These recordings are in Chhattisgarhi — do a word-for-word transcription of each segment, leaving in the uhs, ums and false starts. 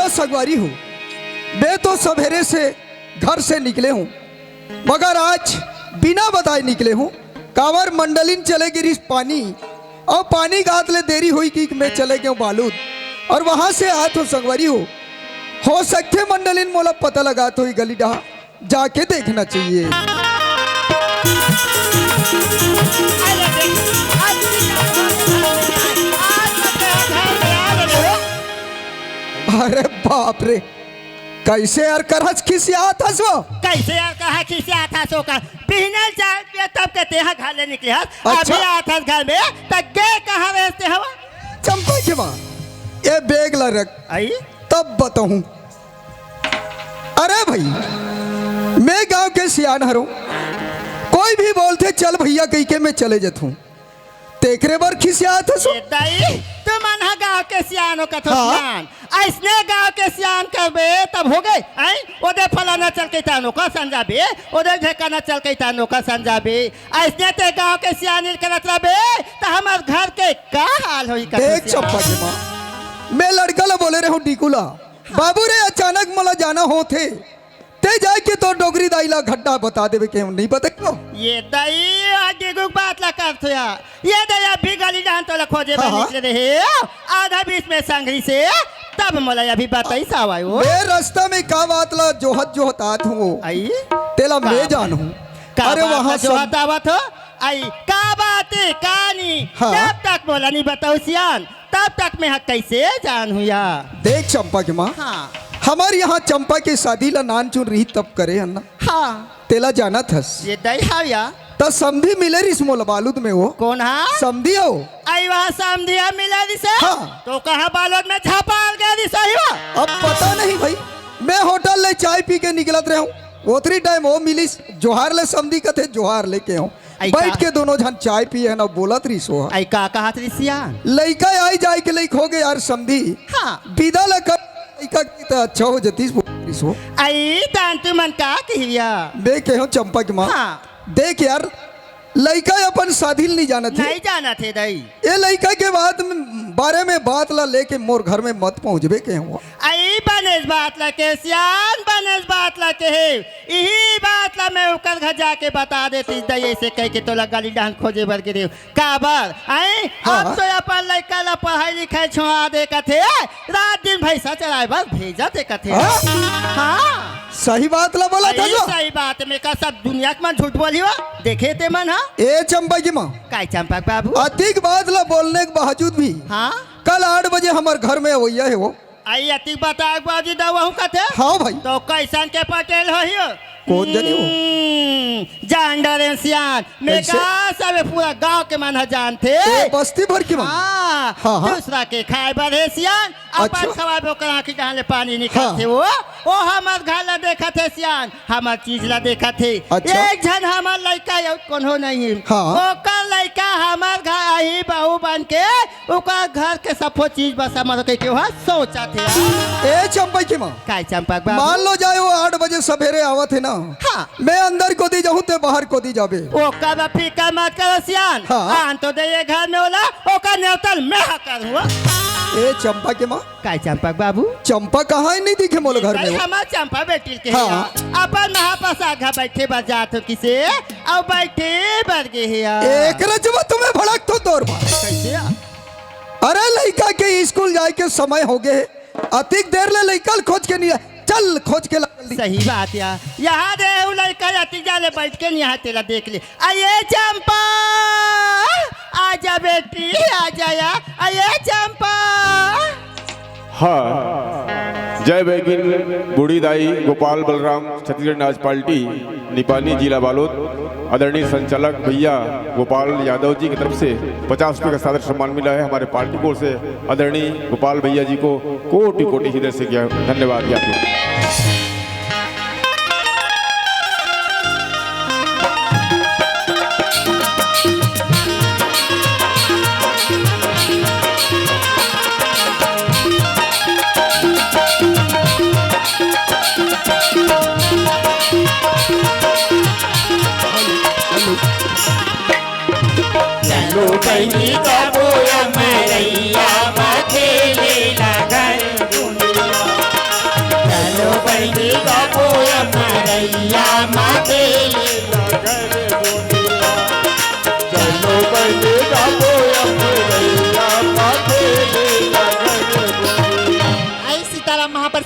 संगवारी हो, मैं तो सवेरे से घर से निकले हूँ, मगर आज बिना बताए निकले हूँ। काबर मंडलिन चले गे रिहिस पानी, अउ पानी गात ले देरी होई कि मैं चले गेंव बालूद, अउ वहाँ से आत हों संगवारी हो। हो सकथे मंडलिन मोला पता लगात होही गली डहा, जाके देखना चाहिए। अरे बाप रे, कइसे यार करहस खिसियात हस वो? कइसे यार कहा खिसियात हस वो का? बिहने चाय पिए तब के तेहा घर ले निकले हस। अच्छा। अभी आत हस घर में, त गे कहाँ रहे तेहा? चंपा के माँ, ये बैग ला रख, आई? तब बताहूँ। अरे भाई, मैं गांव के सियान हरों, कोई भी बोलथे, "चल भइया," कहिके मैं चले जाथों। तेकरे बर खिसियात हस वो? ए दाई, तुमन ह गांव के सियान हो कथो हाँ। सियान। अइसने गांव के सियान करबे तब होगे, आई? ओदे फलाना चल के तानो का संजाबे, ओदे ढेकाना चल के तानो का संजाबे। अइसने ते गांव के सियान करत रहबे, त हमर घर के का हाल होही कथो देख सियान। चंपा के माँ, मैं लड़का ला बोले रहेंव डीकू ला, "बाबू रे, अचानक मोला जाना होथे, ते जाके तोर डोकरी दाई ला घड्डा बता देबे," केहेंव, नहीं बताइस वो। ए दाई, आगे गुक बात ला करथो या। ए दाई, अभी गली डहन तोला खोजे बर हाँ, हाँ। निकले रहे। आधा बीच में संग रहिसे, तब मोला अभी बताइस हवय वो। मैं रस्ता में का बात ला जोहत जोहत आत हों, आई? तेला का मैं बात? जानहूँ। का अरे बात वहाँ ला जोहत सब आवत हो? आई, का बात हे, का नी? हाँ। जब तक मोला नहीं बताओ सियान, तब तक मैं ह कइसे जानहूँ या? देख चंपा के माँ, हाँ। हमर यहाँ चंपा के शादी ला नान चुन रही तब करे हन ना। हाँ। तेला जानत हस। ए दाई हव या। त समधी मिले रिहिस मोला बालूद में वो। कोन हा? समधी हो। आई वहाँ समधी हा मिले रिहिस हे? हाँ। त कहाँ बालूद में झपाल गे रिहिस होही वो? अब पता नहीं भाई, मैं होटल ले चाय पी के निकलत रहेंव, ओतरी टाइम वो मिलिस, जोहार ले समधी कथे, जोहार ले केहेंव। आई बइठ का? के दूनों झन चाय पिए हन अउ बोलत रिहिस वो। आई का कहत रिहिस या? लइका आई जाए के लइक होगे यार समधी। हाँ। बिदा ला कर लइका के त अच्छा हो जतिस बोलत रिहिस वो। आई तान तुमन का कहिव या? मैं केहेंव चंपा के माँ। हाँ। देख यार, लइका अपन शादी ल नहीं जानत हे। नहीं जानत हे दाई। ए लइका के बात में, बारे में बात ला लेके मोर घर में मत पहुँचबे केहेंव। आई बनेच बात ला केहे सियान, बनेच बात ला केहे। इही बात ला मैं ओकर घर जाके बता देतिस दाई, अइसे कहिके तोला गली डहन खोजे बर गे रहेंव। काबर? आई? हाँ। अब तो अपन लइका ला पढ़ाई लिखाई छोड़ा दे कथे, रात दिन भैंसा चराए बर भेजत हे कथे। हाँ? हाँ। सही बात ला बोलत हे सही, जो। सही बात में का सब दुनिया के मन झूठ बोलही वो? देखे ते मन हा? ए चंपा के माँ। काय चंपा के बाबू? अतिक बात ला बोलने के बावजूद भी हाँ? कल आठ बजे हमर घर में अवइया हे वो। आई अतिक बताए के बावजूद अवहूँ कथे? हाँ भाई। त कइसन के पटेल होही वो? कोन जनी वो? हम्म, जान डरे सियान। मैं कइसे? का सबे पूरा गांव के मन ह जानथे। ए, बस्ती भर के मन? हाँ, हाँ, हाँ। दूसरा के खाए बर हे सियान, अपन अच्छा। खवाए बर ओकर आँखी डहन ले पानी निकलथे हाँ। वो। ओ हमर घर ला देखत हे सियान, हमर चीज ला देखत हे। अच्छा। एक झन हमर लइका अउ कोनो नहीं हे। हाँ। ओकर लइका हमर घर आही बहू बन के ओकर घर के सब्बो चीज बस हमर कहिके ओहा सोचत हे। ए चंपा के माँ। काय चंपा के बाबू? मान लो जाए वो आठ बजे सवेरे आवत हे ना। हाँ। मैं अंदर कोती जाहूँ ते बाहर कोती जाबे। ओकर फिकर मत करो सियान। हाँ। आन तो दे ये घर में ओला, ओकर नेवतल मैं हा करहूँ। ए चंपा के माँ। काय चंपा के बाबू? चंपा कहाँ हे नहीं दिखे मोला घर में वो। हमार चंपा बेटी के हाँ। हे। अपन महाप्रसाद घर बैठे बर जात हो किसे? अउ बैठे बर गे हे यार। एक रजवा तुम्हें भड़क तो तोर माँ। कइसे यार? अरे लइका के स्कूल जाए के समय होगे हे, अतिक देर ले लइका ल खोज के नहीं आए, चल खोज के ला जल्दी। सही बात यार, यहाँ दे उ लइका अतिक जाले बैठ के नहीं आए, तेला देख ले। अये चंपा, आजा बेटी, आजा यार, अये चंपा। हाँ, जय बैगिन बूढ़ी दाई गोपाल बलराम छत्तीसगढ़ नाच पार्टी निपानी जिला बालोद, आदरणीय संचालक भैया गोपाल यादव जी की तरफ से पचास रुपये का सादर सम्मान मिला है। हमारे पार्टी की ओर से आदरणीय गोपाल भैया जी को कोटि कोटि हृदय से किया धन्यवाद ज्ञापित। चलो बहिनी कबो अमरैया म खेले ला घर दुनिया।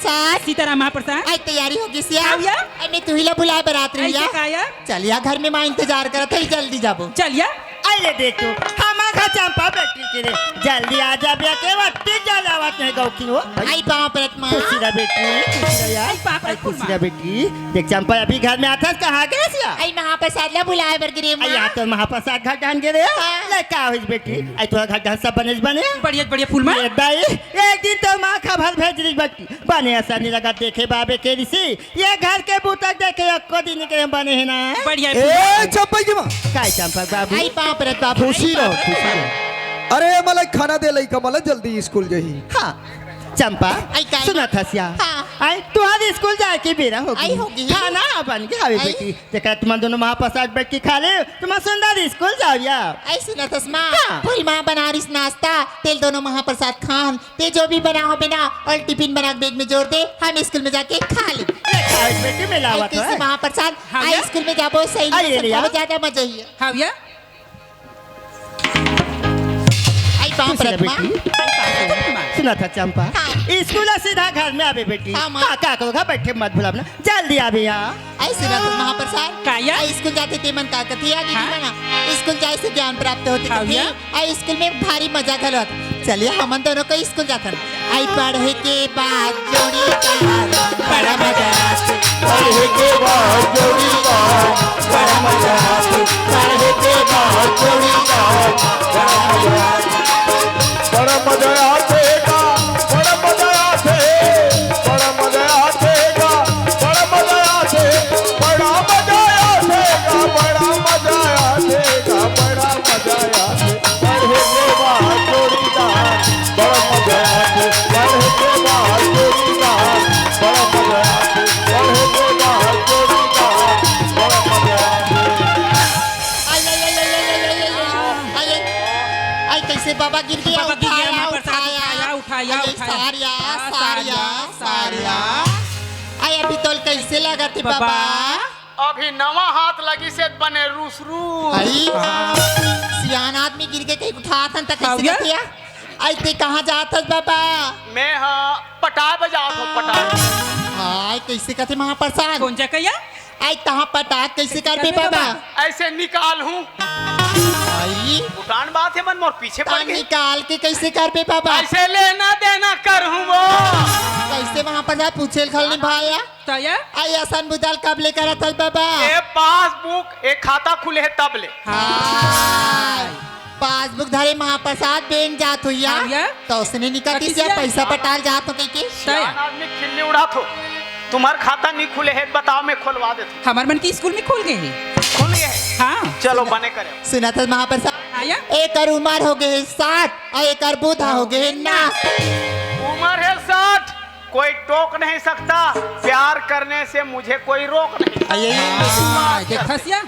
साथ सीताराम महाप्रसाद। आई तैयारी हो गिस या? हाव या। अरे, तुही ला बुलाए बर आत रही ऐसे या। का या? चल या, घर में माँ इंतजार करत हे, जल्दी जाबो। चल या। अरे देख तो, हमर घर चंपा बेटी के रे, जल्दी आ जा बे, के वत्ती जल आवत नहीं गौ की हो। आई पाँव परत माँ। खुशी रह बेटी, खुशी रह यार। आई पाँव परत आई खुशी माँ। रह बेटी। देख चंपा अभी घर में आथस, कहाँ गेस या? आई महाप्रसाद ला बुलाए बर गिरे माँ। आई आ तो महाप्रसाद घर डान गे रे। हाँ। ले का होइस बेटी? आई तोर घर डान सब बने बने? बढ़िया, बढ़िया फूल माँ। ये दाई, एक दिन तो माँ खबर भेज रही बेटी। बने असन नइ लगत देखे बाबे के रिसी। ये घर के बूता देखे एको दिन के बने हे ना। बढ़िया हे ए, फूल। चंपा जी माँ। काय चंपा बाबू? आई पाँव परत बाबू। खुशी रहो, खुशी रहो। अरे, मला खाना दे लइका, मला जल्दी स्कूल जाही। हाँ, चंपा, आई काय? सुनत हस या? हाँ। आई, तुहार स्कूल जाए के बेरा होगे। आई होगे। खाना बन गे हवे आई। बेटी। तेकर तुमन दोनों महाप्रसाद बैठ के खा ले, तुमन सुंदर स्कूल जाओ या। आई सुनत हस माँ, हाँ। फूल माँ बना रहिस नाश्ता, तेला दोनों महाप्रसाद खान, ते जो भी बना होबे ना, अउ टिफिन बना के बैग में जोर दे, हम स्कूल में जाके खा लेबो। ले खाए बेटी, मैं लावत हँव। महाप्रसाद, हाँ आई भैया। स्कूल में जाबो, सही आई से ले समझाबो, आ। ज्यादा मजा ही है। हाँ भैया। आई पाँव परत माँ। बेटी। सुनत हस चंपा, हाँ। स्कूल सीधा घर में आबे बेटी। हाँ, माँ। का, का करो, घर बैठे मत भुलाबे ना, जल्दी आबे या। आई सुनत हस महाप्रसाद। का या? आई स्कूल जाथे ते मन का कथे या दीदी हाँ? मन? स्कूल जाए से ज्ञान प्राप्त होथे हाँ कथे। भैया। आई स्कूल में भारी मजा घलो आथे। चलिए हमन दोनों को स्कूल जाथन। आई पढ़े के बाद जोड़ी का बड़ा मजा आथे। पढ़े के बाद जोड़ी का बड़ा मजा आथे। पढ़े के बाद जोड़ी का बड़ा मजा आथे। बड़ा मजा आथे गा, बड़ा मजा आथे, बड़ा मजा आथे गा, बड़ा मजा आथे, बड़ा मजा आथे गा, बड़ा मजा आथे गा, बड़ा मजा आथे। पढ़े के बाद जोड़ीदार, बड़ा मजा आथे। पढ़े के बाद जोड़ीदार, बड़ा मजा आथे। पढ़े के बाद जोड़ीदार, बड़ा मजा आथे। आई, आई, आई, आई, आई, आई, आई, आई, आई, आई, आई, आई, कैसे बाबा गिर गया? बाबा गिर गया, उठाया, महाप्रसाद उठाया, उठाया, उठाया, उठाया। सारिया, हाँ, सारिया, सारिया, सारिया। सारिया। आई, अभी तोल कैसे लगत हे बाबा? बाबा। अभी नवा हाथ लगिस हे बने रूस रूस। आई, हाँ। सियान आदमी गिर के कहीं उठाथन त कैसे हाव या? लगत हे? आई, ते कहाँ जात हस बाबा? मैं ह पटाए बर जात हँव, पटाए। हाय, कैसे कथे महाप्रसाद? कौन जगह या? आई, तहाँ पटाक कैसे करबे बाबा? ऐसे निकालहूँ। आई। फुटान बात हे, मन मोर पीछे पड़ गे। निकाल के कैसे करबे बाबा? ऐसे लेना देना करहूँ वो। कैसे महाप्रसाद पूछे ल घलो नइ भाया? त या? आई असन बुता ल कब ले करत हस बाबा? ए पासबुक, ए खाता खुले हे तब ले। हाय। पासबुक धरे महाप्रसाद बैंक जात होही या? हाँ भैया। त ओसने निकलतिस या, पैसा पटाल जात हों कहिके। त या? सियान आदमी खिल्ली उड़ात हो। तुम्हर खाता नइ खुले हे, बताओ, मैं खोलवा देथँव। हमर मन के स्कूल में खुल गे हे। खुल गे हे? हाँ। चलो, बने करे। सुनत हस महाप्रसाद? हाँ या? एकर उमर होगे हे साठ अउ एकर बूता होगे हे नास। उमर हे साठ, कोई टोक नहीं सकता, प्यार करने से मुझे कोई रोक नहीं सकता। आई, आई, आई। हाँ, देखा सिया?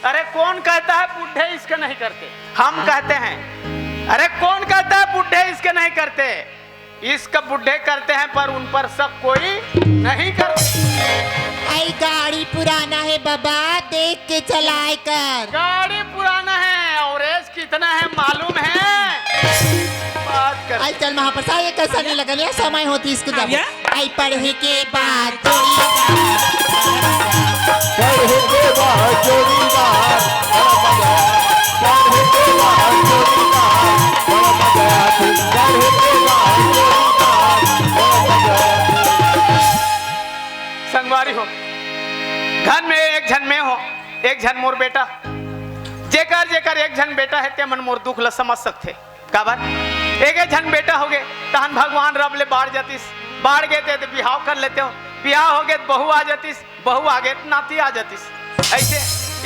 अरे कौन कहता है बूढ़े इश्क नहीं करते? हम कहते हैं। अरे कौन कहता है बूढ़े इश्क नहीं करते? इश्क बूढ़े करते हैं पर उन पर शक कोई नहीं करता। आई गाड़ी पुराना हे बाबा, देख के चलाए कर। गाड़ी पुराना हे अउ एज कितना हे मालूम हे? बात कर। आई चल महाप्रसाद, ये कैसा नहीं लगन या, समय होतिस स्कूल जाबो। आई पढ़े के बाद जोड़ी। पढ़े के बाद जोड़ीदार, बड़ा मजा आया। पढ़े के बाद जोड़ीदार, बड़ा मजा आया। पढ़े के बाद जोड़ीदार, बड़ा मजा आया। संगवारी हो, घर में एक झन मैं हों, एक झन मोर बेटा। जेकर जेकर एक झन बेटा हे, ते मन मोर दुख ल समझ सकथे। काबर? एके झन बेटा होगे, तहन भगवान रब ले बाढ़ जातिस, बाढ़ गे ते, ते बिहाव कर लेतेंव, बिहाव होगे त बहू आ जातिस, बहू आगे त नाती आ जातिस। अइसे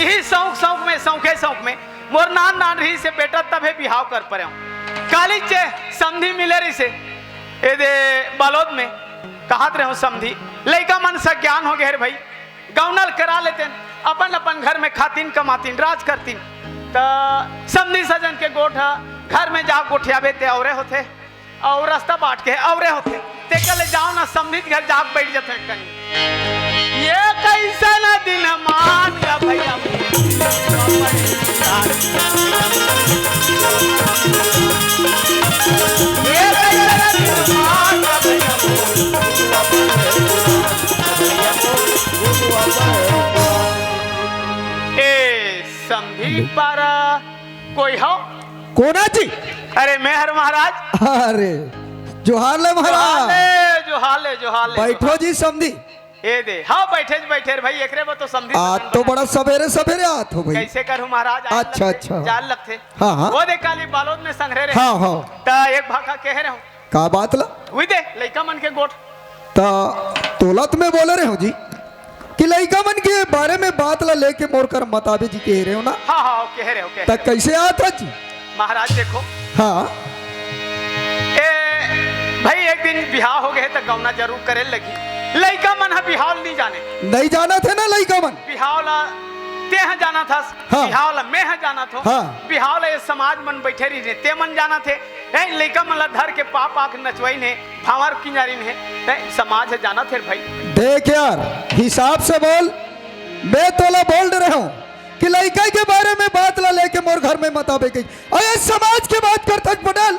इही सौंक सौंक में, सौंके सौंक में मोर नान नान रहिस हे बेटा, तभे बिहाव कर परेंव। कालीच समधी मिले रहिस हे, एदे बालोद में, कहत रहेंव समधी, लइका मन सज्ञान होगे हे रे भई, गौना ल करा लेतेन, अपन अपन घर में खातिन कमातिन राज करतिन। त समधी सजन के गोठ ह घर में जा गोठियाबे ते अवरे होथे, अउ रस्ता बाट के अवरे होथे। तेकर ले जाओ ना, समधी घर जाके बैठ जाथे कहीं। ये कैसन दिन मान गा भैया। ये कैसन ए समधी पारा कोई हो? कोना जी? अरे मैं हर महाराज। अरे जोहार ले महाराज। जोहार ले, जोहार ले, जोहार ले। बैठो जी समधी। ए दे, हाँ, बैठे ज, बैठे रे भाई, एकरे बर तो समधी आज सदन तो बना। बड़ा सबेरे सबेरे आत हो भाई। कैसे करूँ महाराज, आज अच्छा, लगथे, अच्छा। जाल लगथे। हाँ, हाँ। वो दे काली बालोद में संघरे रहे। हाँ, हाँ। त एक भाखा कहे रहे हो। का बात ला? उई दे, लइका मन के गोठ। त तोला त मैं बोले रहे हो जी कि लइका मन के बारे में बात ला लेके मोर कर मताबे जी कहे रहे हो ना? हाँ, हाँ, कहे रहे हो, कहे त रहे हो। कैसे आत ह जी? महाराज देखो। हाँ। ए, भाई, एक दिन बिहाव हो गए त गौना जरूर करे लगी। लइका मन ह बिहाव ल नहीं जाने। नहीं जानत हे ना लइका मन। बिहाव ला ते ह जानत हस, हाँ। बिहाव ला मैं ह जानत हो। हाँ। बिहाव ला ये समाज मन बैठे रही रे, ते मन जानत हे। ए, लइका मन ला धर के पाक पाक नचवाइन हे, भांवर किंजरिन हे। ए, समाज ह जानत हे भाई। देख यार, हिसाब से बोल, मैं तोला बोल रहे हूँ कि लइका के बारे में बात ला लेके मोर घर में मत आबे कही। अरे समाज के बात करथस पटेल,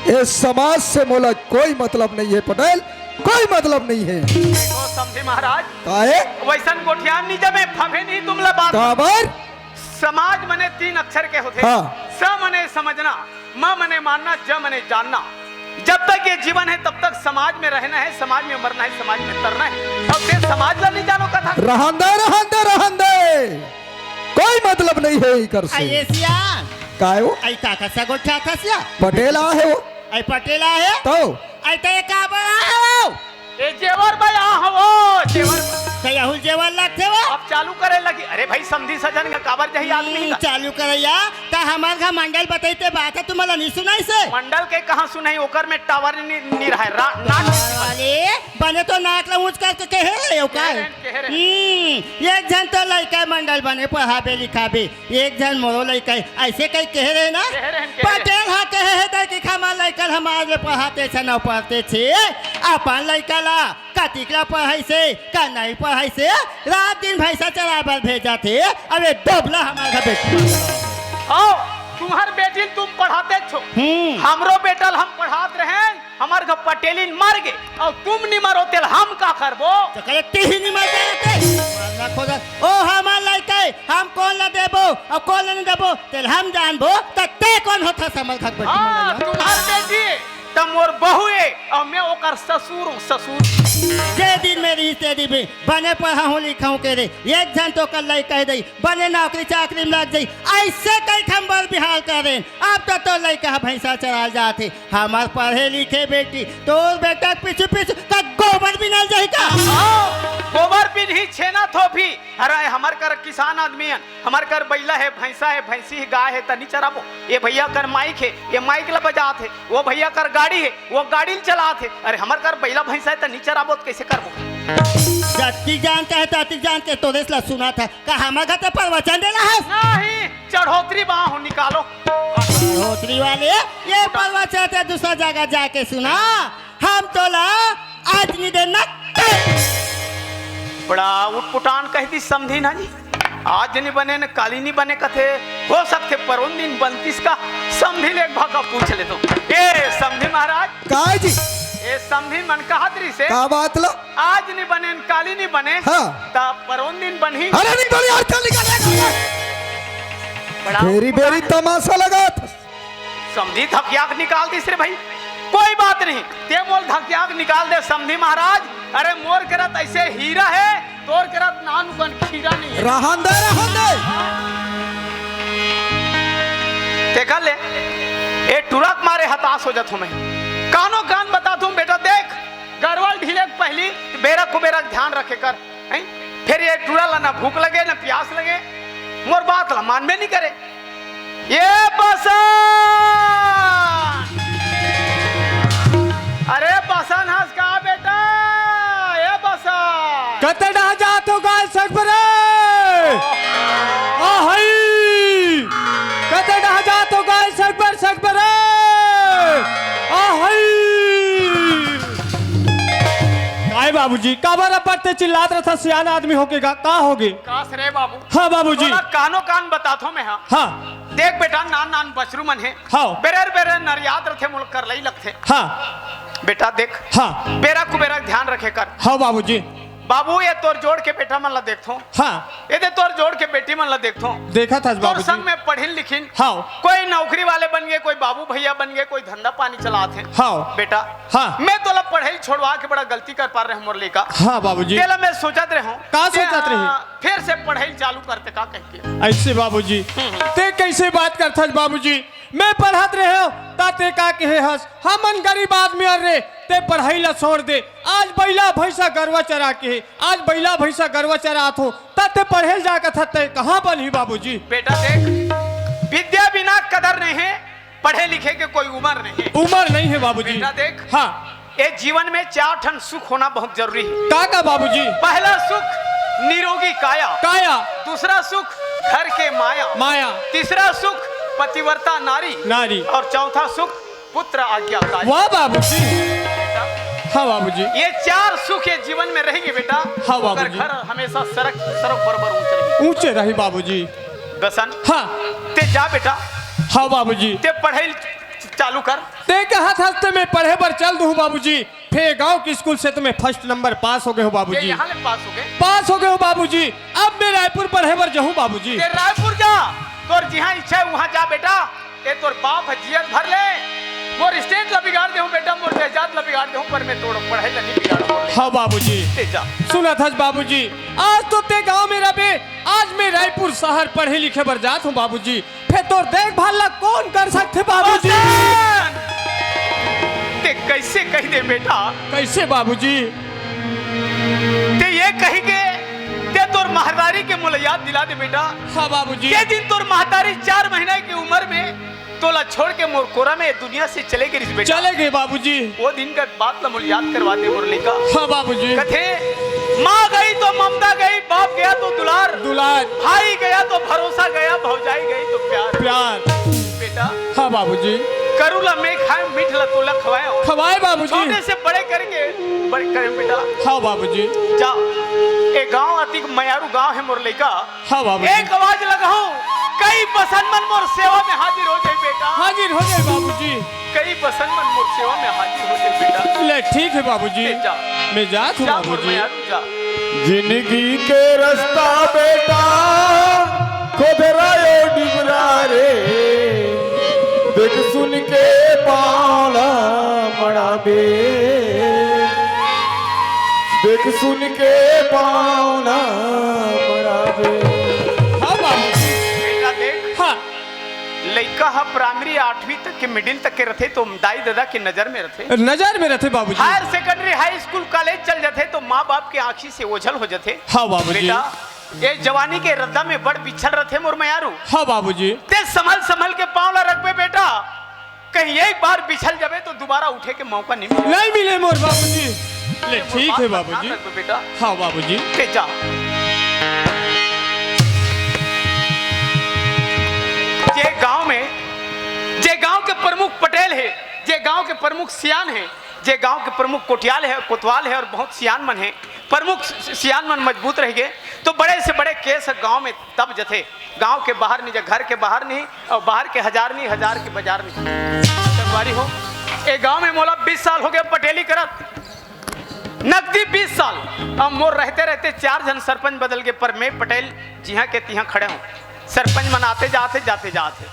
ए समाज से मोला कोई मतलब नहीं है पटेल, कोई मतलब नहीं है। देखो समधी महाराज, काहे? वैसन गोठियान नहीं जमे, फफे नहीं तुमला बात। काबर? समाज मने तीन अक्षर के होथे। हाँ। स मने समझना, म मने मानना, ज मने जानना। जब तक ये जीवन है तब तक समाज में रहना है, समाज में मरना है, समाज में तरना है। अब ते समाज ला नहीं जानो कथा। रहन दे, रहन दे, रहन दे। कोई मतलब नहीं है इकर से। अये सियान। काय हो? अई काका सा गोठियाथस या? पटेल आ है वो। अई पटेल आ है? तो? अई ते काबर आ है वो? ए जेवर भाई आ हो, जेवर। सयाहुल जेवर लगथे वो। अब चालू करे लगी। अरे भाई समधी सजन का काबर जही आदमी हम्म, का। चालू करे या। त हमार घर मंडल बताई ते बात है तुम्हाला नहीं सुनाई से? मंडल के कहाँ सुनाई? ओकर में टावर नहीं, नहीं रहे। रा-, ना अरे, बने तो नाक ला ऊंच करके कहे रहे हो का? कहे रहे, कहे रहे। हम्म, एक झन तो लइका मंडल बने पढ़ाबे लिखाबे, एक झन मोरो लइका ऐसे कई कहे रहे ना? कहे रहे, कहे रहे। पटेल हा कहे हे त कि हमार लइका हमार ले पढ़ाते छे, न पढ़ते छे, अपन लइका ला कतिक ला पढ़ाई से, का नहीं पढ़ाई से, रात दिन भैंसा चराए बर भेजा थे, अब ये दोबला हमार घर बेटी। आओ, तुम्हार बेटी तुम पढ़ाते छो। हम्म। हमरो बेटा ल हम पढ़ात रहे, हमार घर पटेलिन मर गे, अउ तुम नी मरो तेल हम का करबो? त करे ती ही नी मर जाए ते। मरना खोजा। ओ हमार लइका हे, हम कोन ला देबो, अउ कोन ला नी देबो, तेल हम जानबो, त ते कोन होथस हमर घर पर? हाँ, तुम्हार बेटी, त मोर बहू हे, अउ मैं ओकर ससुर हूँ, ससुर। जे दिन में रही, ते दिन में बने पढ़ा हूँ, लिखा हूँ के रे, एक झन तो कर लइका हे दई, बने नौकरी चाकरी में लग जाई, ऐसे कई ठन बर बिहाव करेन। अब तो तोर लइका ह भैंसा चराल जात हे, हमर पढ़े लिखे बेटी, तोर बेटा के पीछू पीछू का गोबर बिनल जाही का? हाँ, गोबर बिनही, छेना थोपही। अरे हमर कर किसान आदमी हन, हमर कर बइला हे, भैंसा हे, भैंसी हे, गाय हे, त नी चराबो। ये भैया कर माइक हे, ये माइक ला बजात हे, वो भैया कर गाड़ी हे, वो गाड़ी ल चलात हे। अरे हमर कर बइला भैंसा हे त नी चराबो त कैसे करबो? जतिक जानत हे, ततिक जानत हे, तोरेस ला सुनात हे। का हमर घर ते प्रवचन देना हे? नहीं, चढ़ोतरी बाहु निकालो। चढ़ोतरी वाले, ये प्रवचन ते दूसरा जगह जाके सुना। हम तोला आज नी देना। बड़ा उटपुटान कह दी समधी ना जी। आज नी बने न काली नी बने कथे। हो सकथे परोन दिन बनतिस का। समधी ले एक भाखा पूछ लेथों। ए समधी महाराज। काय जी? ए समधी मन कहत रहिसे। का बात ला? आज नी बने न काली नी बने। हाँ। त परोन दिन बनही। अरे नी बने यार, चल निकल, निकल, निकल। बड़ा बेरी बेरी तमाशा लगात। समधी धकिया के निकाल दिस रे भाई। कोई बात नहीं, ते मोल धकिया के निकाल दे समधी महाराज। अरे मोर करा त ऐसे हीरा हे, तोर करा त नानू कन खीरा नहीं हे। रहन दे, रहन दे। देखा ले, ए टुरा के मारे हताश हो जात हूँ मैं। कानो कान बताथों बेटा, देख, गरवा ल ढीले के पहली बेरा कुबेरा के ध्यान रखे कर। हैं? फिर ये टुरा ला ना भूख लगे, ना प्यास लगे, मोर बात ला मानबे नहीं करे। ये बसन! अरे बसन हस का बेटा? ये बसन! कते डहा जात हो गाय सकबरे? ओहो! आहई! कते डहा जात हो गाय सकबर, सकबरे? आहई! बाबूजी, काबर अब्बड़ ते चिल्लात रथस, सियान आदमी होके गा, का होगे? कास रे बाबू। हाँ बाबूजी। तोला कानो कान बताथों मैं, हाँ। हाँ। देख बेटा, नान नान बछरू मन हे। हाँ। बेरेर बेरेर नरियात रथे, मोला करलई लगथे। हाँ। बेटा देख। हाँ। बेरा कुबेरा ध्यान रखे कर। हाँ बाबूजी। बाबू, ये तोर जोड़ के बेटा मन ला देखथों। हाँ। ये दे तोर जोड़ के बेटी मन ला देखथों। देखत हस तोर बाबूजी। संग में पढ़िन लिखिन। हाँ। कोई नौकरी वाले बन गे, कोई बाबू भैया बन गे, कोई धंधा पानी चलात हे। हाँ। बेटा, हाँ। मैं तोला पढ़ाई छोड़वा के बड़ा गलती कर पार रहे मोर लइका। हाँ बाबूजी। तेला मैं सोचत रहे हूँ। का सोचत रहे? फिर से पढ़ाई चालू करते का कह के। ऐसे बाबूजी, हम्म। ते कैसे बात करथस बाबूजी? मैं पढ़त रहे हूँ, ता ते का कहे हस? हमन गरीब आदमी अन रे, ते पढ़ाई ला छोड़ दे। आज बैला भैंसा गरवा चरा के हे, आज बैला भैंसा गरवा चरात हो, ता ते पढ़े ल जा कथस, ते कहाँ बनही बाबूजी? बेटा देख, विद्या बिना कदर नहीं है, पढ़े लिखे के कोई उम्र नहीं है। उम्र नहीं है बाबूजी। बेटा देख, हाँ। ये जीवन में चार ठन सुख होना बहुत जरूरी है। का का बाबूजी? पहला सुख निरोगी काया। काया। दूसरा सुख घर के माया। माया। तीसरा सुख पतिव्रता नारी। नारी। और चौथा सुख पुत्र आज्ञाकारी। वाह बाबूजी। हाँ बाबूजी। ये चार सुख ये जीवन में रहेंगे बेटा। हाँ बाबूजी। घर हमेशा सरक, सरक बरबर ऊंचे रहेंगे। ऊंचे रही बाबूजी। बसन। हाँ। ते जा बेटा। हाँ बाबूजी। ते पढ़ाई चालू कर। ते कहत हस ते मैं पढ़े बर चल दूँ बाबूजी। फेर गांव के स्कूल से तो मैं फर्स्ट नंबर पास हो गए हूँ ये बाबूजी। यहाँ ले पास हो गए? पास हो गए हूँ बाबूजी। अब मैं रायपुर पढ़े बर जाहूँ बाबूजी। ते रायपुर जा, तोर जिहाँ इच्छा है वहाँ जा बेटा। ये तोर बाप है जियत भर ले। मोर स्टेट ला बिगाड़ दे हूँ बेटा, मोर जायदाद ला बिगाड़ दे हूँ, पर मैं तोर पढ़ाई ला नहीं बिगाड़ हूँ। हाँ बाबूजी। ते जा। सुनत हस बाबूजी, आज तो ते गांव में रबे, आज मैं रायपुर शहर पढ़े लिखे बर जात हूँ बाबूजी। फेर तोर देखभाल ला कौन कर सकथे बाबूजी? बसन! ते कैसे कह दे बेटा? कैसे बाबूजी? ते ये कह के ते तोर महतारी के मोला याद दिला दे बेटा। हाँ बाबूजी। ये दिन तोर महतारी चार महीना की उम्र में तोला छोड़ के मोर कोरा में दुनिया से चले गे रिहिस बेटा। चले गे बाबूजी। वो दिन का बात ला मोला याद करवा दे मोर लइका। हाँ बाबूजी। कथे, माँ गई तो ममता गई, बाप गया तो दुलार। दुलार। भाई गया तो भरोसा गया, भौजाई गई तो प्यार। प्यार। बेटा। हाँ बाबूजी। करू ला मैं खाए, मीठ ला तोला खवाए हो। खवाए बाबूजी। छोटे से बड़े करके, बड़े करे बेटा। हाँ बाबूजी। जा, ए गांव अतिक मयारू गांव है मोर लइका। हाँ बाबूजी। एक आवाज लगाऊं, कई बसन मन मोर सेवा में हाजिर हो जाए बेटा। हाजिर हो जाए बाबूजी। कई बसन मन मोर सेवा में हाजिर हो जाए बेटा। ले ठीक है बाबूजी। ले जा। मैं जात हूँ जा मोर बाबूजी। मयारू जा। जिंदगी के रास्ता बेटा खोदरा यो डिबरा रे, देख सुन के पाँव ला मड़ाबे। देख सुन के पाँव ला मड़ाबे। हाँ बाबू। बेटा देख, हाँ। लइका ह प्राइमरी आठवीं तक के, मिडिल तक के रथे तो दाई ददा के नजर में रथे। नजर में रथे बाबूजी। Higher secondary, high school, college चल जथे तो माँ बाप के आँखी से ओझल हो जथे। हाँ बाबूजी। बेटा, ये जवानी के रद्दा में बड़ बिछल रथे मोर मयारू। हाँ बाबूजी। ते संभल संभल के पाँव ला रखबे बेटा। कहीं एक बार बिछल जाबे तो दोबारा उठे के मौका नहीं मिले। नहीं मिले मोर बाबूजी। ले, मोर ठीक बात है का ध्यान बाबूजी। रखबे बेटा। हाँ बाबूजी। ते जा। जे गांव में, जे गांव के प्रमुख पटेल है, जे गांव के प्रमुख सियान है, जे गांव के प्रमुख कोटियाल है, कोतवाल है और बहुत सियान मन है, प्रमुख सि-, सियान मन मजबूत रह गए, तो बड़े से बड़े केस गांव में दब जथे। गांव के बाहर नहीं, घर के बाहर नहीं, और बाहर के हजार नहीं, हजार के बाजार नहीं। संगवारी हो, ए गांव में मोला बीस साल हो गए पटेली करत, नकदी बीस साल। अब मोर रहते रहते चार झन सरपंच बदल गए, पर मैं पटेल जिहां के तिहां खड़े हूं। सरपंच मन आते जाते, जाते जाते।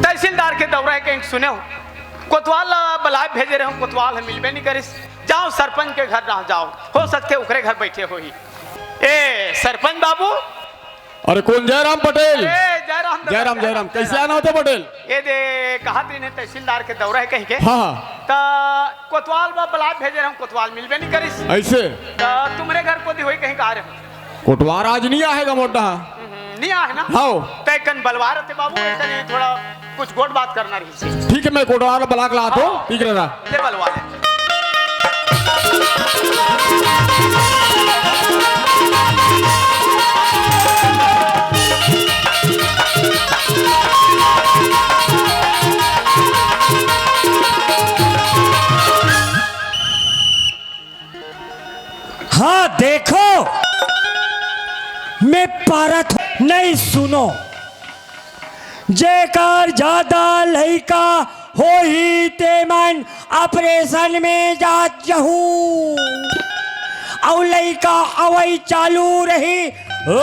तहसीलदार के दौरा है, कहीं सुने हो, कोतवाल ला बलाय भेजे रहे हूं, कोतवाल ह मिलबे नहीं करिस। जाओ सरपंच के घर ना जाओ, हो सकथे ओकरे घर बैठे होही। ए सरपंच बाबू। अरे कौन जयराम पटेल? अरे जयराम दादा, जयराम, जयराम। जयराम, कैसे जयराम। आना होता पटेल? ये दे, कहा तेने तहसीलदार के दौरा है कहीं के। हाँ, हाँ। त कोतवाल बा बलाय भेजे रहे हूं, कोतवाल मिलबे नहीं करिस। ऐसे? त तुम्हरे घर कोती होही कहीं का रहे हूं। कोटवार आज नहीं आएगा मोटा। हम्म, नहीं आए ना? हाँ। तय कन बलवा रहे थे बाबू, एक कन थोड़ा कुछ गोठ बात करना रही से। ठीक है, मैं कोटवार बला के लाता हूँ, हाँ। ठीक रहा। ले बलवा ले। हाँ, देखो, मैं पारत नहीं, सुनो, जेकर जादा लइका होही, तेमन ऑपरेशन में जात जहू, अउ लइका अवई चालू रही। ओ!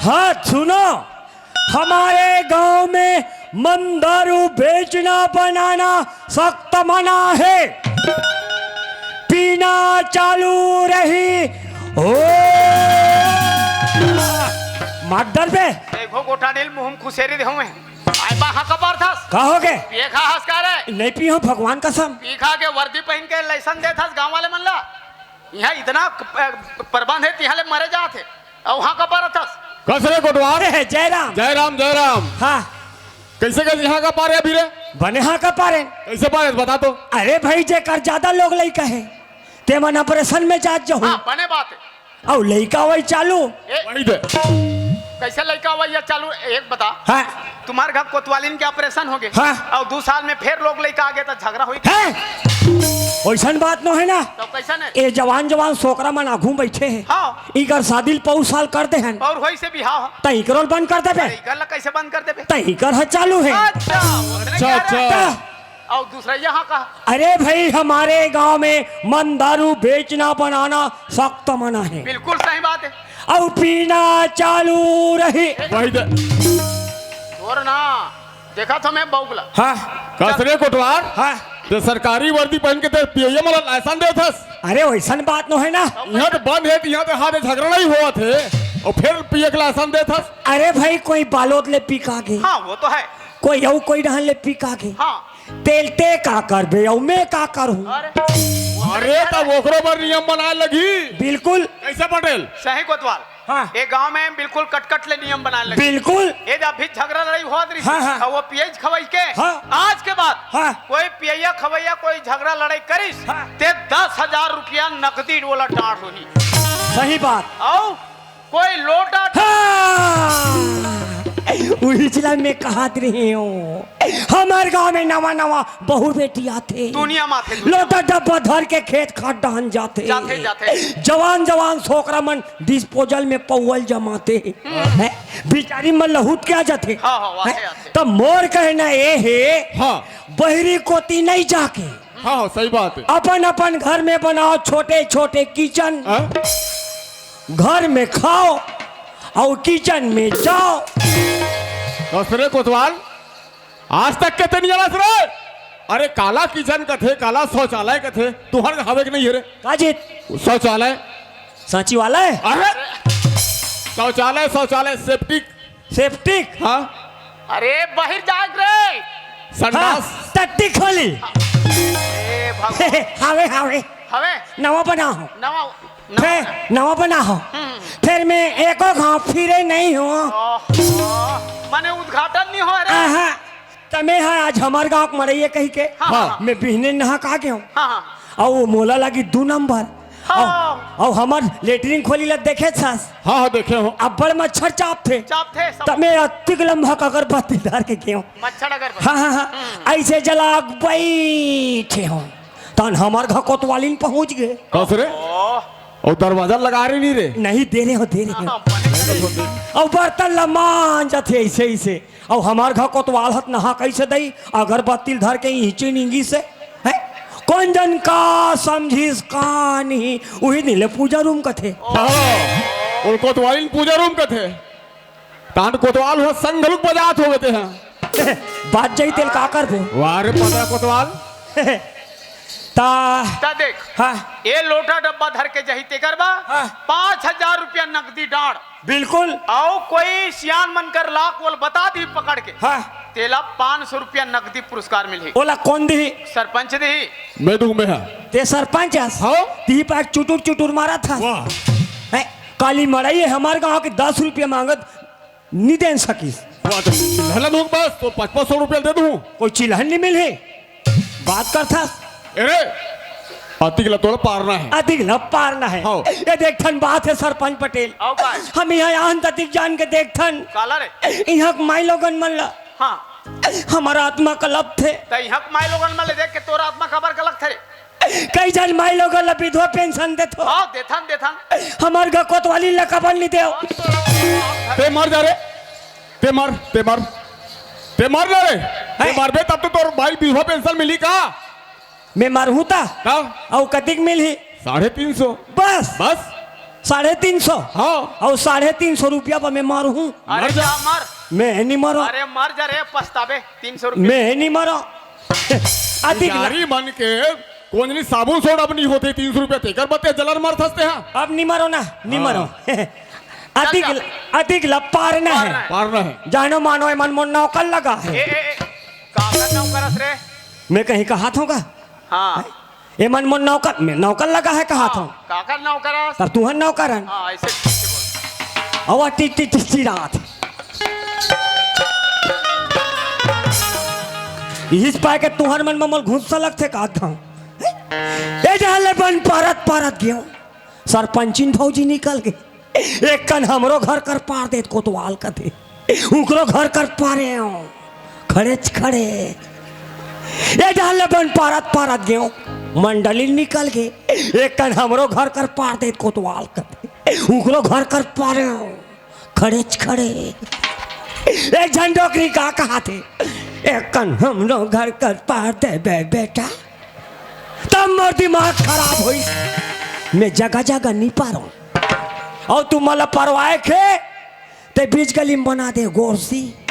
हाँ, सुनो, हमारे गांव में मंदारू बेचना बनाना सख्त मना है, पीना चालू रही। ओ! मार डर बे। देखो गोटा डेल मुंह में खुसेरी देहूं मैं। आय बा हाँ कपार थस। का हो गे? पिए खा हस का रे? नहीं पी हूँ, भगवान कसम। पी खा के वर्दी पहन के लाइसेंस दे थस गांव वाले मन ला। यहाँ इतना क-, अ, प्रबंध है, तिहाँ ले मरे जात है। अउ हाँ कपार थस। कस रे कोटवार? जय राम। जय राम, जय राम। हाँ। कैसे, कैसे यहाँ का पारे अभी रे? बने हाँ का पारे। कैसे पारे, बता तो। अरे भाई, जेकर ज्यादा लोग लइका है, तेमन ऑपरेशन में जात जहू। हाँ, बने बात है। अउ लइका वही चालू। ए, वही दे। कैसे लइका वही चालू, एक बता। हाँ। तुम्हार घर कोतवालिन के ऑपरेशन हो गए। हाँ। अउ दू साल में फेर लोग लइका आ गए तो झगड़ा होई। हैं? ओइसन बात नो है ना। तो कैसन है? ए जवान जवान सोकरा मन आघू बैठे हैं। हाँ। इकर शादी ल पौर साल कर दे हन। अउ होई से बिहाव। त इकरो ल बंद कर देबे। अरे, इकर ला कैसे बंद कर देबे? त इकर ह चालू है। अच्छा, उतने अच्छा, क्या अच्छा। रहता? अउ दूसरा यहाँ का? अरे भाई, हमारे गांव में मंदारू बेचना बनाना सख्त मना है। बिल्कुल सही बात है। अउ पीना चालू रही। वही दे। और ना, देखा था मैं बौगला। हाँ। कस रे कोटवार? हाँ। ते सरकारी वर्दी पहन के ते पियैया मन ला लाइसेंस देत हस। अरे, वैसन बात नो है ना। यहाँ तो बंद है, तो यहाँ तो हाथ झगड़ा नहीं होवत है, अउ फेर पिए के लाइसेंस देत हस। अरे भाई, कोई बालोद ले पी के आगे। हाँ, वो तो है। कोई अउ कोई डहन ले पी के आगे। हाँ। तेल ते का करबे, अउ मैं का करूँ? अरे। अरे, तब ओकरो बर नियम बनाए लगही। बिल्कुल। कैसे पटेल? सही कोतवाल। हाँ। ए गांव में बिल्कुल कटकट ले नियम बनाए लगे। बिल्कुल। ए जब भी झगड़ा लड़ाई होत रही, हाँ, हाँ। तो वो पियज खवाई के, हाँ। आज के बाद हाँ। कोई पियैया खवैया कोई झगड़ा लड़ाई करिस, हाँ। ते दस हजार रुपया नकदी वाला डांट होही। सही बात। अउ कोई लोटा हाँ। उही जिला में कहत रही हूँ। हमर गांव में नवा नवा बहू बेटी आथे। दुनिया माथे दुनिया। लोटा डब्बा धर के खेत खार डहन जाथे। जाथे, जाथे। जवान जवान सोकरा मन डिस्पोजल में पौवल जमाथे। हैं? बिचारी मन लहुट के आ जाथे। हाँ, हाँ, आथे, हैं? आथे। त मोर कहना ए हे, हाँ। बहिरी कोती नहीं जाके हाँ, हाँ, सही बात है। अपन अपन घर में बनाओ छोटे छोटे किचन। हाँ? घर में खाओ अउ किचन में जाओ। कस रे कोतवाल, आज तक के ते नहीं जानस रे? अरे काला किचन कथे, काला शौचालय कथे, तुहर हवे के नहीं है रे? का जी? शौचालय। सांची वाला है? अरे शौचालय, शौचालय, सेप्टिक। सेप्टिक? हाँ। अरे बहिर जाग रे। संडास। हाँ, टट्टी खोली। ए भगवान। हावे, हावे। हवे? नवा बना हो। नवा, नवा। फे-, नवा बना हो। हम्म। फेर मैं एको घांव फिरे नहीं हूँ। ओहो, माने उद्घाटन नहीं हो रे। आहा, त मैं हा आज हमर गांव के मड़ई ए कही के, हाँ, हाँ। मैं बिहने नहा के आ गे हूँ। हाँ, हाँ। अउ वो मोला लगी दू नंबर। हाँ। अउ, अउ हमर लेटरिन खोली ला देखे छस? हाँ, हाँ, देखे हो। अब्बड़ मच्छर चापथे। चापथे, सब। त मैं अतिक लम्भा अगरबत्ती धर के गे हूँ। मच्छर अगरबत्ती। हाँ, हाँ, हाँ। हम्म। ऐसे जला के बैठे हूँ। तन हमर घर कोतवालिन पहुंच गे। कस रे? ओह। अउ दरवाजा लगा रही नहीं रे? नहीं, दे रहे हो, दे रहे हो। हाँ, बने। अउ बर्तन ला मांजत हे ऐसे, ऐसे। अउ हमर घर कोतवाल हत नहा कैसे दई, अगरबत्ती धर के इहिंचे निंगी से, हैं? कोन जन का समझिस का नहीं, उही दिन ले पूजा रूम कथे। हाँ, अउ कोतवालिन पूजा रूम कथे। तांड कोतवाल हो संग घलुक बजात हो गए हैं। बात जाई तेल का कर दे। वाह रे पता कोतवाल। ता ता देख, हाँ। ए लोटा डब्बा धर के जही तेकर बा, हाँ। पाँच हजार रुपया नकदी डांड़। बिल्कुल। अउ कोई सियान मन कर लाख वोल बता दी पकड़ के। हाँ। तेला पाँच सौ रुपया नकदी पुरस्कार मिलही। ओला कोन दिही? सरपंच दिही। मैं दूं, मैं हा। ते सरपंच हस? हाँ। तिही पार चुटुर चुटुर मारत हस। वाह। हैं, काली मड़ई हे हमर गांव के दस रुपया मांगत नी देन सकिस। वाह, तो चिल्हन दूं बस, तो पाँच पाँच सौ रुपया दे दूं। कोई चिल्हन नी मिलही। बात करथस। अरे, अतिक ला तोला पारना हे। अतिक ला पारना हे। हाँ। ये देख ठन बात हे सरपंच पटेल। अउ का? हम इहाँ आन त अतिक जान के देख ठन। काला रे? इहाँ के माई लोगन मन ला। हाँ। हमर आत्मा कलपथे। त इहाँ के माई लोगन मन ला देख के तोर आत्मा काबर कलपथे रे? कई झन माई लोगन ला विधवा पेंशन देथो। हाँ, देथन, देथन। हमर घर कोतवाली ला काबर नइ देव? ते मर जा रे। ते मर, ते मर। ते मर ना रे। ते हैं? मरबे तब तो तोर भाई विधवा पेंशन मिली का? मैं मरहूँ ता? का? अउ कतिक मिलही? साढ़े तीन सौ। बस? बस। साढ़े तीन सौ? हाँ। अउ साढ़े तीन सौ रुपया बर मैं मरहूँ? अरे मर जा। जा मर। मैं नइ मरों। अरे मर जा रे, पछताबे। तीन सौ रुपया। मैं नइ मरों। अतिक ला- यारी मन के कोंजनी साबुन सोडा अब नइ होथे, तीन सौ रुपया तेकर बते जलन मरथस ते हा। अब नइ मरों ना, नइ हाँ। मरों। अतिक, जा। अतिक ला पारना हे। पारना हे। पारना हे। जानो मानो एमन मोर नौकर लगा हे। ए, ए, ए, काकर नौकर अस रे? मैं कहीं कहात हों का? हाँ। एमन मोर नौकर, मैं नौकर लगा हे कहात हों। काकर नौकर अस? तब तुहर नौकर हन। हाँ, ऐसे ठीक से बोल। अउ टी, टी, टी, टी रात। इहिस पाय के तुहर मन म मोला गुस्सा लगथे कहात हों। ए डहर ले बन पारत पारत गेंव। सरपंचिन भौजी निकल गे। एक कन हमरो घर कर पार देत कोतवाल कथे। उकरो घर कर पारेंव। खड़ेच खड़े। ए डहर ले बन पारत पारत गेंव। मंडली निकल गे। एक कन हमरो घर कर पार देत कोतवाल कथे। उकरो घर कर पारेंव। खड़ेच खड़े। एक झन डोकरी का कहाथे। एक कन हमरो घर कर पार देबे बेटा। तब मोर दिमाग खराब होइस। मैं जगह जगह नइ पारों। अउ तुमन ला परवाए के हे, ते बीच गली म बना दे गोरसी।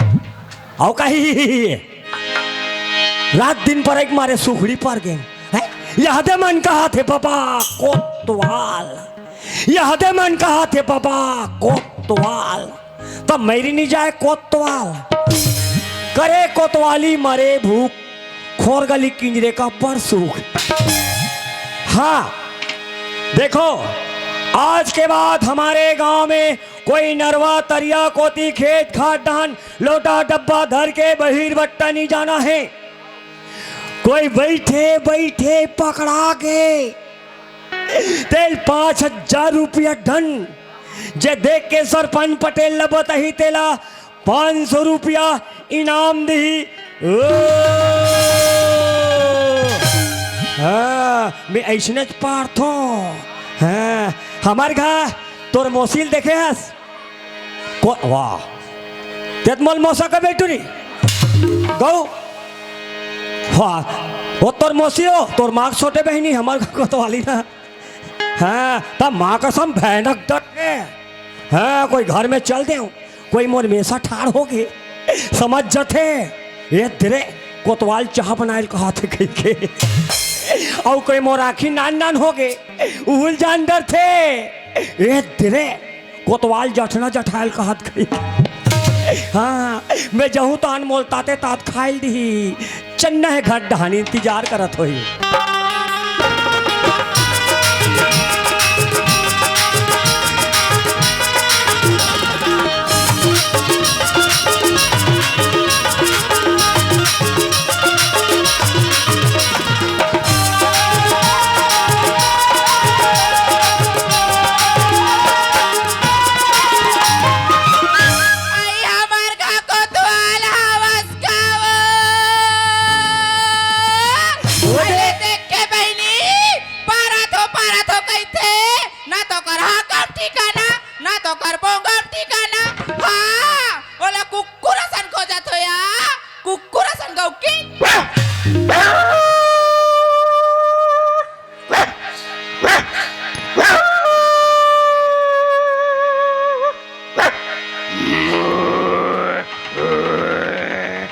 अउ कही, रात दिन परई के मारे सुखड़ी पर गेंव। हैं? एदे मन कहाथे बबा कोतवाल। एदे मन कहाथे बबा कोतवाल। तब मेरी नइ जाय कोतवाल। करे कोतवाली मरे भूख, खोर गली किंजरे का परसुख। हाँ, देखो, आज के बाद हमारे गांव में कोई नरवा तरिया कोती खेत खार डहन लोटा डब्बा धर के बहिर बट्टा नइ जाना हे। कोई बइठे बइठे पकड़ा के तेला पाँच हजार रुपया दंड, जे देख के सरपंच पटेल ला बताही तेला पाँच सौ रुपया इनाम दिही। ओ, हाँ, मैं अइसनेच पारथों। हाँ, हमर घर तोर मौसी ल देखे हस? को-, वाह। तें त मोला मौसा कबे टूरी। गऊ। वाह। ओ तोर मौसी हो, तोर माँ के छोटे बहिनी, हमर घर कोतवाली ना। हाँ, त माँ कसम भयानक डर हे। हाँ, कोई घर में चल देंव, कोई मोर मेसा ठाढ़ होगे, समझ जथे, ए दे रे, कोतवाल चाह बनाए ल कहाथे कहिके। अउ कोई मोर आँखी नान नान होगे, उहू ल जान डरथे, ए दे रे, कोतवाल जठना जठाए ल कहत गई। हाँ, मैं जहूँ त अनमोल ताते तात खाइल दिही। चन्ना हे घर डहान इंतजार करत होही। आई हमर का कोतवाल हवस का वो? अरे देख के बहिनी, पारत हो, पारत हो कहिथे, ना तो कर हाँ काम ठिकाना, ना तो कर बोंगम ठिकाना। हाँ, ओला कुकुर असन खोजत हो या, कुकुर असन गौकी।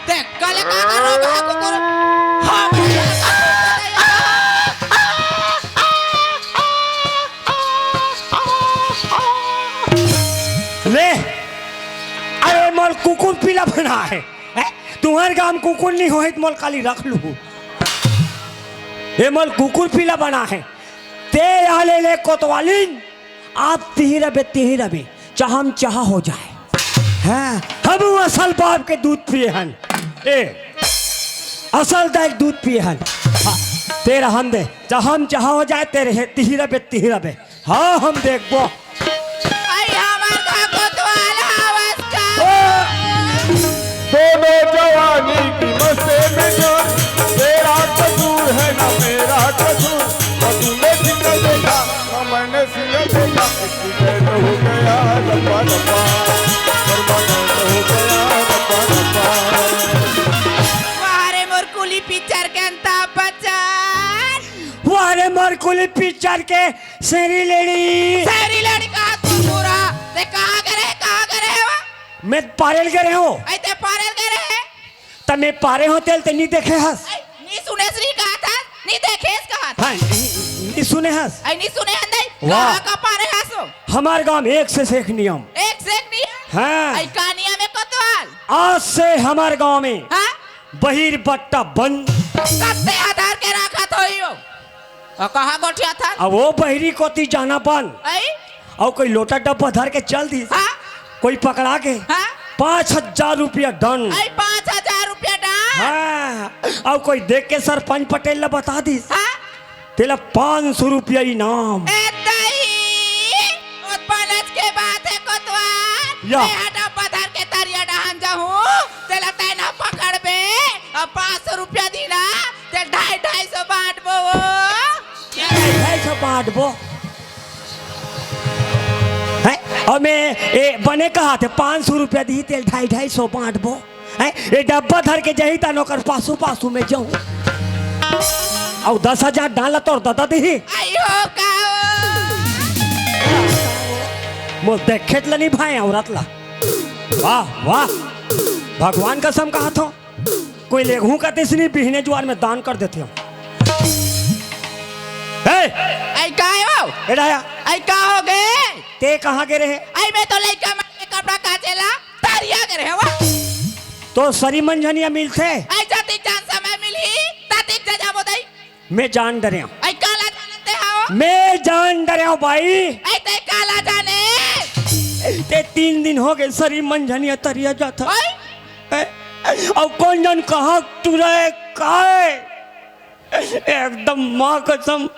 देख, काले का करो बा कुकुर? हाँ, भैया, ले, अरे मोर कुकुर पीला बना हे। हैं? तुहर गाम कुकुर नहीं होही त मोर काली रख लू। ए मोर कुकुर पीला बना हे। ते यहाँ ले ले कोतवालिन। आप तिही रबे, तिही रबे, चाहम चाह हो जाए। हाँ, हम असल बाप के दूध पिए हन। ए, असल दाई के दूध पिए हन। हाँ। ते रहन दे, जहाँ जहाँ हो जाए, ते रहे, तिही रबे, तिही रबे। हाँ, हम देखबो। अई हमर का कोतवाल हवस का? ओ, दोनों जवानी की मस्ती में जो, तेरा कसूर है ना मेरा कसूर, और तूने सिंगल देखा ना मैंने सिंगल देखा, एक ही चैन हो गया रब्बा रब्बा, परमानंद हो गया रब्बा रब्बा। वाह रे मोर कुली पिक्चर के अंता बचन। वाह रे मोर कुली पिक्चर के शेरी लेडी। शेरी लेडी कहा तू पूरा। ते कहाँ करे, कहाँ करे हो? मैं पारेल करे हूँ। अई ते पारेल करे है? त मैं पारे हो तेल ते नी देखे हस। अई, नी सुने श्री कहा था, नी देखे इस कहा था। हाँ, नी, नी सुने हस। अई नी सुने हन दई। वाह। कहाँ का पारे हस हो? हमार गांव में एक से एक नियम। एक से एक नियम? हाँ। अई का नियम है कोतवाल? आज से हमार गांव में हाँ? बहिर बट्टा बंद। कत्ते आधार के राखत होई हो? अउ कहाँ गोठियाथन? अब वो बहिरी कोती जाना बंद। अई? अउ कोई लोटा डब्बा धर के चल दिस। हाँ? कोई पकड़ा के। हाँ? पाँच हजार रुपया दंड। अई पाँच हजार रुपया दंड? हाँ। अउ कोई देख के सरपंच पटेल ला बता दिस। हाँ? तेला पाँच सौ रुपया इनाम। ए दई, ओ पलच के बात है कोतवाल। या। मैं हा डब्बा धर के तरिया डहान जाहूँ, तेला तैं ना पकड़बे, अउ पाँच सौ रुपया दीना, ते ढाई ढाई सौ बांटबो वो। ढाई ढाई सौ बांटबो। हैं? अउ मैं, ए, बने कहा थे, पाँच सौ रुपया दी, तेल ढाई ढाई सौ बांटबो। हैं? ए डब्बा धर के जाही, तन ओकर पासू पासू में जाहूँ। अउ दस हजार डाला तोर ददा दिही। अई हो का हो? मोर देखे ल नी भाए औरत ला। वाह, वाह। भगवान कसम कहा थो। कोई लेगहूँ कतिस नी, बिहने जुआर में दान कर देते हो। ए! अई का हो? ए डाया। अई का हो गे? ते कहाँ गे रहे? अई मैं तो लइका मन के कपड़ा काचे ला तरिया गे रहे हवा। तो सरी मंझनिया मिलथे? अई जतिक जान समय मिलही, ततिक जा जाबो दई। मैं जान डरेंव। अई काला जानते हो? मैं जान डरेंव भाई। अई ते काला जाने? ते तीन दिन हो गे सरी मंझनिया तरिया जाथा। अई? ए, अउ कोन जन कहाँ टुरा हे, काय? एकदम माँ कसम,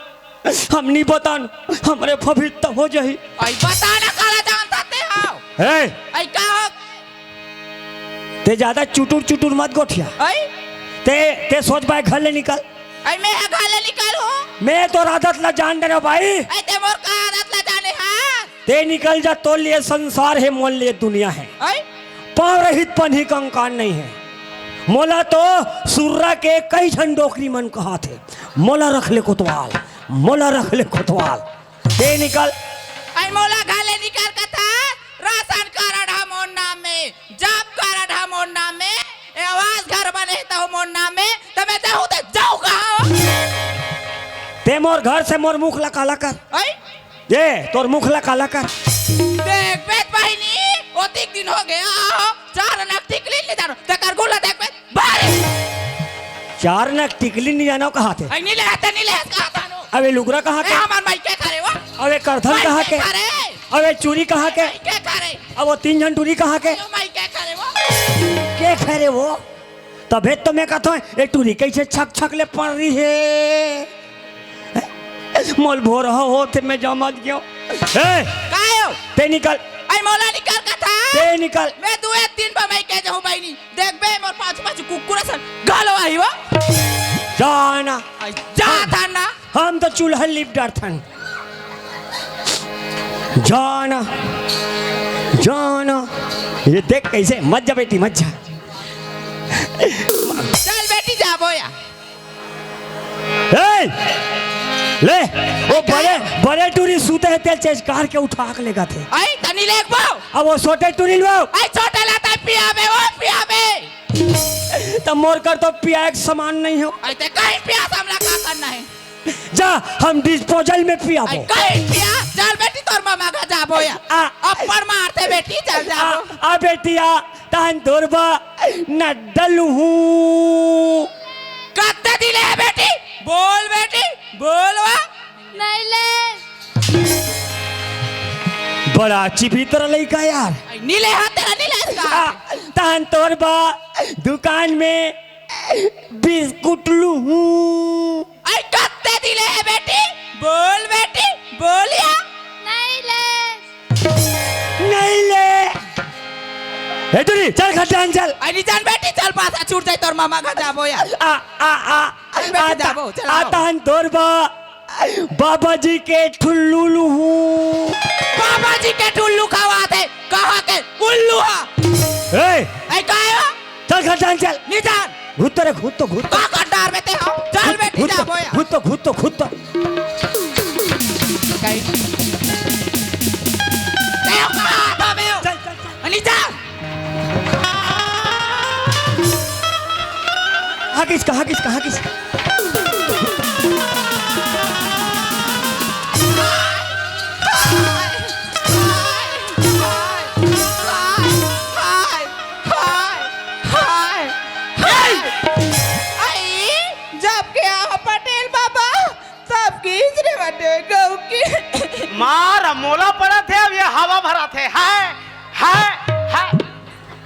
हम नी बतान, हमरे फफित्ता हो जाही। अई बता ना काला जानता ते हो? ए! अई का हो? ते ज्यादा चुटुर चुटुर मत गोठिया। अई? ते, ते सोच भाई घर ले निकल। अई मैं हा घर ले निकलहूँ? मैं तोर आदत ला जान डरेंव भाई। अई ते मोर का आदत ला जाने हा? ते निकल जा, तोर लिए संसार हे, मोर लिए दुनिया हे। अई? पाँव रहित पनही कंकाल नहीं हे। मोला तो सुर्रा के कई झन डोकरी मन कहाथे, मोला रख ले कोतवाल, मोला रख ले कोतवाल। ते निकल। अई मोला घर ले निकल कथा, राशन कारड हा मोर नाम में, जॉब कारड हा मोर नाम में, ए आवास घर बने हे तहू मोर नाम में, त मैं जाहूँ ते जाहूँ कहाँ हो? ते मोर घर से मोर मुख ला काला कर। अई? ए, तोर मुख ला काला कर। देखबे त बहिनी, ओतिक दिन हो गे हो, चार आना टिकली नी जानव, तेकर गुण ला देखबे त भारी। चार आना टिकली नी जानव कहाथे। अई नी लेहस ते नी लेहस कहाथन। अब ए लुगरा कहाँ के? ए हमर माई के खरे वो। अब ए करधन कहाँ के? माई के खरे। अब ए चूरी कहाँ के? माई के खरे। अब वो तीन झन टूरी कहाँ के? अयो माई के खरे वो। के खरे वो? तभे तो मैं कहत हँव, ए टूरी कइसे छक छक ले पड़ रही हे। मोल भोर हो, होथे मैं जामत गेंव। ए! काय हो? ते निकल। अई मोला निकल कथा। ते निकल। मैं दुए तीन बा माई के जाहूँ बहिनी। देखबे मोर पाछू पाछू कुकुर असन घलो आही वो। जाना। अई जाथन ना। हम तो चूल्हा लिप डरथन। जाना। जाना। ए देख कइसे, मत जा बेटी, मत जा। चल बेटी जाबो या। ए! ले, वो बड़े, बड़े टूरी सूते हे, तेला चेचकार के उठा के लेगथे। अई, त नी लेगबो। अब वो छोटे टूरी लो। अई, छोटे ला तैं पियाबे, वो पियाबे। त मोर कर तो पियाए के समान नहीं हो। अई, ते कहीं पिया, हमला का करना हे? जा, हम डिस्पोजल में पियाबो। अई, कहीं पिया, चल बेटी, तोर ममा घर जाबो या। आ, अप्पड़ मारथे बेटी, चल जाबो। आ, आ बेटी, आ, तहन तोर बा, न डलहूँ। कत्ते दिन हे बेटी? बोल बेटी, बोल वा। नहीं ले। बड़ा चिभितरा लइका यार। अई, नी ले हा, तेला नी ले इसका। आ, तहन तोर बा, दुकान में बिस्कुट लूहूँ। अई, का तिले हे बेटी, बोल बेटी, बोल या। नहीं ले। नहीं ले। हे टुरी, चल खड्डा में चल। अरे जान बेटी, चल पासा छूट जाए तोर मामा घर जाबो या। आ, आ, आ। अरे बेटी आ, जाबो, चल आ आओ। तहन तोर बा, बाबा जी के ठुल्लू लुहू। बाबा जी के ठुल्लू खावा थे, कहाँ के उल्लू हा? ए, ए, काय हो? चल घर जान चल। नहीं जान। घुत्तो रे, घुत्तो, घुत्तो। का कर डार में ते हो? चल बेटी, घुत्तो, जाबो या। घुत्तो, घुत्तो, घुत्तो। कहीं। ते हो कहाँ था बे हो? चल, चल, चल। नहीं जान। हागिस का, हागिस का, हागिस। हाय, हाय, हाय, हाय, हाय। आई, जब गया हो पटेल बाबा, तब की इसने बटे गऊ की। मार मोला पड़त हे, अब ये हवा भरत हे। हाय, हाय, हाय।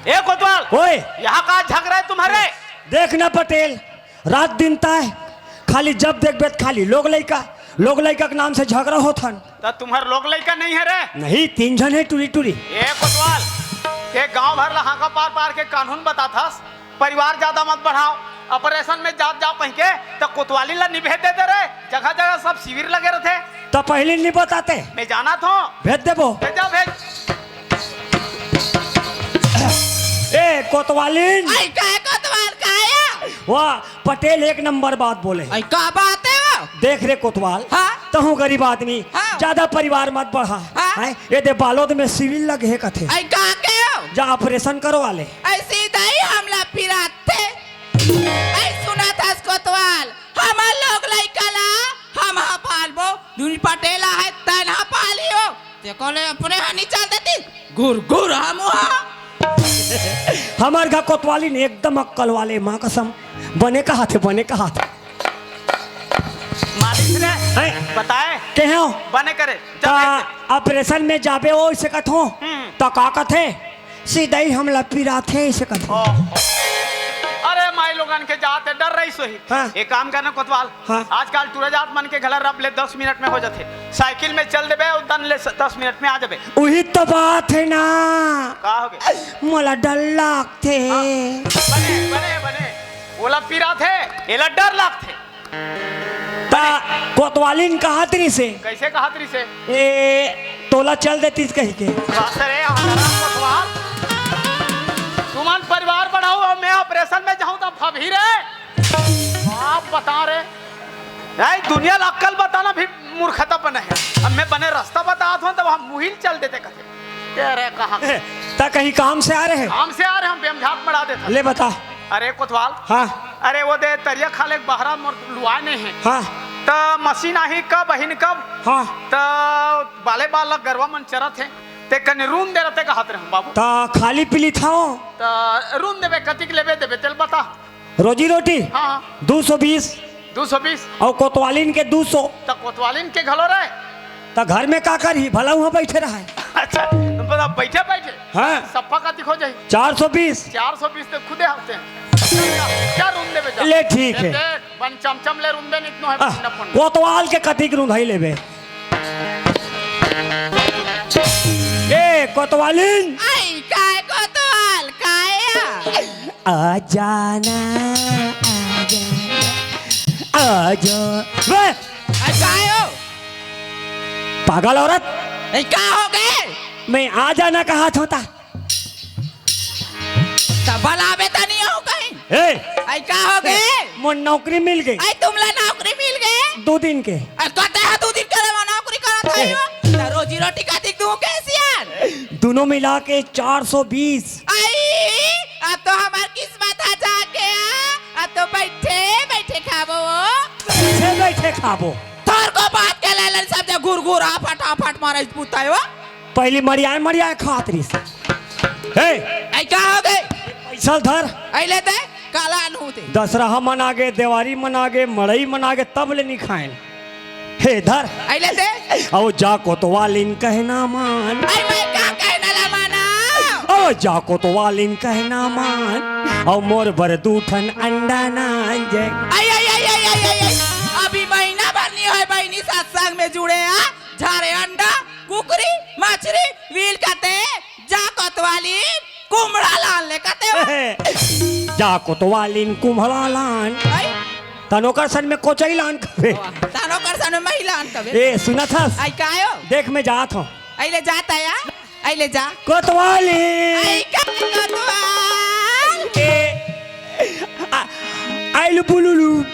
ए कोतवाल, ओए। यहाँ का झगड़ा है तुम्हारे? देख ना पटेल, रात दिन ताय खाली जब देखबे त खाली लोग लइका, लोग लइका के नाम से झगड़ा होत हन। त तुम्हर लोग लइका नहीं है रे? नहीं, तीन झन हे टुरी टुरी। ए कोतवाल, के गांव भर ला हांका पार पार के कानून बताथस, परिवार ज्यादा मत बढ़ाओ। ऑपरेशन में जात जा पहिके त कोतवाली ला निभे दे दे रे, जगह जगह सब शिविर लगे रथे। त पहली नहीं बताते। मैं जाना था। भेज देबो। भेजा भेज। ए कोतवालिन। आई का कोतवाल का आया? वाह, पटेल एक नंबर बात बोले। आई का बात है वो? देख रे कोतवाल, हाँ? तहूँ गरीब आदमी, हाँ। ज्यादा परिवार मत बढ़ा। हाँ। हैं? ये दे बालोद में शिविर लगे हे कथे। आई का के हो? जा ऑपरेशन करवा ले। ऐसे ही दाई हमला पिराते। आई सुना था कोतवाल, हमर लोग लइका ला हम हा पालबो, दुनी पटेल आहे तन हा पाली हो। ते कोले अपने हा नहीं चल देती, गुर गुर हम हा। हमर घर कोतवालिन एकदम अक्कल वाले, माँ कसम, बने कहा थे, बने कहा थे। मालिक ने हैं? बताए। के हो? बने करे। ता ऑपरेशन में जाबे ओ इसे कथो, हम्म। त का कथे? सीधा ही हमला पिराथे इसे कथो। ओहो। अरे माई लोगन के जात है, डर रही सोही। हाँ। एक काम करना कोतवाल, हाँ। आजकल टूरा जात मन के घला रब ले दस मिनट में हो जाथे। साइकिल में चल देबे, उतन ले स-, दस मिनट में आ जाबे। उही तो बात है ना। का हो गए? मोला डर लागथे। हाँ। बने, बने, बने। ओला पिराथे, एला डर लागथे। ता कोतवालिन कहत रिसे। कैसे कहत रिसे? ए, तोला चल देतिस कहिके। बात रे, हमारा कोतवाल। तुमन परिवार बढ़ाओ और मैं ऑपरेशन में जाऊं तो फबही रे। आप बता रे। नहीं, दुनिया ला अक्कल बताना भी मूर्खता बने है। अब मैं बने रास्ता बतात हूं तो हम मुहिल चल देते कथे। तेरे कहा। ए, ता कहीं काम से आ रहे? काम से आ रहे हम, बेमझात मड़ा देता। ले बता। अरे कोतवाल। हाँ। अरे वो दे तरिया खाले बहरा मोर लुआए नहीं है। हाँ। त मशीन आही कब, बहिन कब? हाँ। त बाले बाल गरवा मन चरत है। ते कने रून दे रहते कहत रहे हम बाबू। त खाली पीली था। त रून देबे, कतिक लेबे देबे, तेल बता। रोजी रोटी? हाँ, हाँ। दो सौ बीस। दो सौ बीस। और कोतवालिन के दो सौ। त कोतवालिन के घलो रहे। त घर में का करही? भला वहाँ बैठे रहे। अच्छा, तुम पता बैठे बैठे? हाँ। सप्पा का दिखो जाही। चार सौ बीस। चार सौ बीस तो खुदे हंसते हैं। क्या, क्या रूम देवे जा? ले ठीक है। देख, बन चमचम ले रूम दे, इतनो है आह, पुण्य पुण्य। कोतवाल के कतिक रूंधाई लेबे? ए, कोतवालिन। आई, काय कोतवाल, काय आ? आ जाना, आ जाना, आ जा। वे! आ, काय हो? पागल औरत। ए, का हो गए? मैं आ जाना कहा था। त बलाबे त नहीं हो कहीं। ए! आई का हो गए? मोर नौकरी मिल गई। आई तुमला नौकरी मिल गए? दो दिन के। आई कते हा दो दिन के रे, नौकरी करत है ए। वो? त रोजी रोटी का दिख दूं कैसे यार? दोनों मिला के चार सौ बीस। आई, अब तो हमार किस्मत आ जाके आ, अब तो बैठे, बैठे खाबो वो। बैठे, बैठे खाबो। तोर को बात के ले ले सब जा गुर गुर आ फटाफट मारे पुतायो। पहली मरियाए, मरियाए खात रहिस। हे! आई का हो गए? पैसा धर। आई ले दे, काला अनहू दे। दसरहा मन आगे, देवारी मन आगे, मड़ई मन आगे, तब ले नी खाएन। हे धर। आई ले दे। अउ जा कोतवालिन कहना मान। आई मैं का कहना ला माना? अउ जा कोतवालिन कहना मान। अउ मोर बर दू ठन अंडा ना आन जाए। आई, आई, आई। अभी महीना भर जुड़े आ, झारे अंडा, कुकरी, मछरी, वील कते, जा कोतवाली, कुमड़ा लान ले कते हो। जा कोतवालिन कुम्हला लान। आई? तनोकर सन में कोचई लान कबे। तनोकर सन में महिला आन कबे। ए, सुनत हस? आई कायो? देख, मैं जात हूँ। आई ले जात आया? आई ले जा। कोतवाली। आई का कोतवाल? ए, आ, आइल बुलुलु।